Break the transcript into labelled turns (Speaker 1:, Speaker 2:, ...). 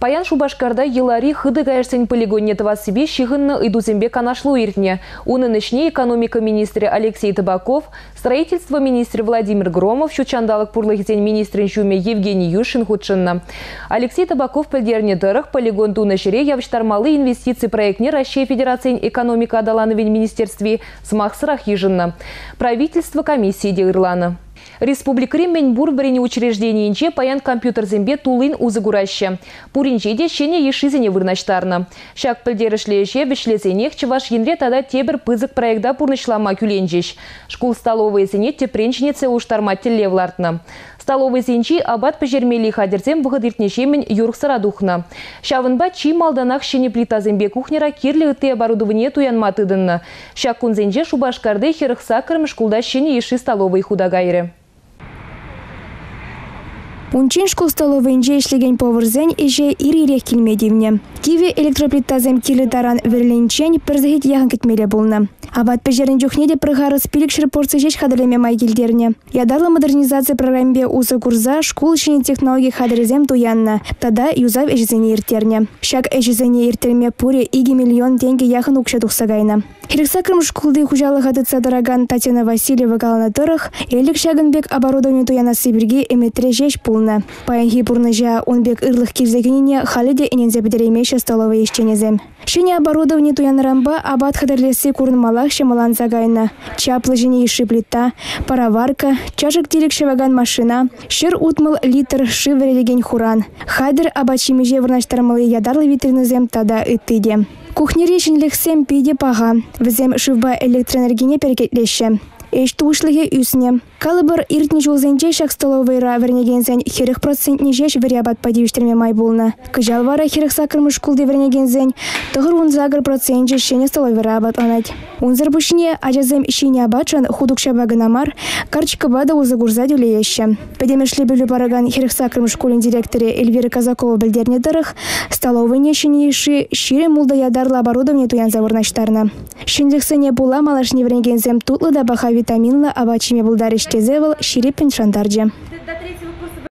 Speaker 1: Паян Шупашкарта йӑлари хытӑ каяшсен полигонне тӑвассипе ҫыхӑннӑ ыйтусемпе канашлу иртнӗ. Унӑн ӗҫне экономика министрӗ Алексей Табаков, строительство министрӗ Владимир Громов, ҫут ҫанталӑк пурлӑхӗсен министрӗн ҫумӗ Евгений Юшин хутшӑннӑ. Алексей Табаков пӗлтернӗ тӑрӑх, полигон тунӑ ҫӗре явӑҫтармалли инвестици проектне Раҫҫей Федерацийӗн экономика аталанӑвӗн министерстви сӑмахсӑрах йышӑннӑ. Правительство комиссийӗ те ырланӑ. Республикӑри мӗнпур вӗренӳ учрежденийӗнче паян компьютерсемпе туллин усӑ кураҫҫӗ. Пуринче те ҫӗнӗ йышшисене вырнаҫтарнӑ. Ҫак пӗлтерӗшлӗ ӗҫе вӗҫлесенех Чӑваш Енре тата тепӗр пысӑк проекта пурнӑҫлама кӳленчӗҫ. Шкул столовӑйӗсене тӗпрен ҫӗнетсе улӑштарма тӗллев лартнӑ. Столовӑйсенчи апат пӗҫермелли хатӗрсем вӑхӑт иртнӗҫемӗн юрӑхсӑра тухнӑ. Ҫавӑнпа чи малтанах ҫӗнӗ плитасемпе кухньӑра кирлӗ ытти оборудование туянма тытӑннӑ. Ҫак кунсенче Шупашкарти 48-мӗш шкулта ҫӗнӗ йышши столовӑй хута кайрӗ.
Speaker 2: Унччен шкул столовӑйӗнче ӗҫлекен поварсен ӗҫе ир-ирех килме тивнӗ. Кивӗ электроплитасем кирлӗ таран вӗрилениччен пӗр сехет яхӑн кӗтмелле пулнӑ. Апат пӗҫернӗ чухне те пӗр харӑс 500 порци ҫеҫ хатӗрлеме май килтернӗ. Ятарлӑ модернизаци программипе усӑ курса шкул ҫӗнӗ технологи хатӗрӗсем туяннӑ тата юсав ӗҫӗсене ирттернӗ. Ҫак ӗҫӗсене ирттерме пурӗ 2 миллион тенкӗ яхӑн укҫа тухса кайнӑ. 48-мӗш шкулти хуҫалӑха тытса тӑракан Татьяна Васильева каланӑ тӑрӑх, ӗлӗк ҫакӑн пек оборудовани туянасси пирки ӗмӗтре ҫеҫ пулнӑ. Паянхи пурнӑҫа ун пек ырлӑх килсе кӗнине халӗ те ӗненсе пӗтереймеҫҫӗ столовӑй ӗҫченӗсем. Ҫӗнӗ оборудовани туяннӑранпа апат хатӗрлесси курӑнмаллах ҫӑмӑлланса кайнӑ. Чаплӑ ҫӗнӗ йышши плита, пароварка, чашӑк-тирӗк ҫӑвакан машина, 160 литр шыв вӗретекен хуран, хатӗр апат-ҫимӗҫе вырнаҫтармалли ятарлӑ витринӑсем тата ытти те. Кухньӑри ҫӗнӗлӗхсем питӗ паха. Вӗсем шывпа электроэнергине перекетлеҫҫӗ. Ӗҫ тухӑҫлӑхӗ ӳснӗ. Калӑпӑр, иртнӗ ҫулсенче ҫак столовӑйра вӗренекенсен 40 процентне ҫеҫ вӗри апатпа тивӗҫтерме май пулнӑ. Кӑҫал вара 48-мӗш шкулти вӗренекенсен 98 проценчӗ ҫӗнӗ столовӑйра апатланать. Унсӑр пуҫне ачасем ҫинӗ апатшӑн хут укҫапа кӑна мар, карточкӑпа та усӑ курса тӳлееҫҫӗ. Пӗтӗмӗшле пӗлӳ паракан 48-мӗш шкулӗн директорӗ Эльвира Казакова пӗлтернӗ тӑрӑх, столовӑйне ҫӗнӗ йышши 26 ятарлӑ оборудовани туянса вырнаҫтарнӑ. Ҫӗнӗлӗхсене пула малашне вӗренекенсем тутлӑ та паха витаминлӑ апат ҫиме пултарӗҫ тесе вӑл ҫирӗппӗн шантарчӗ.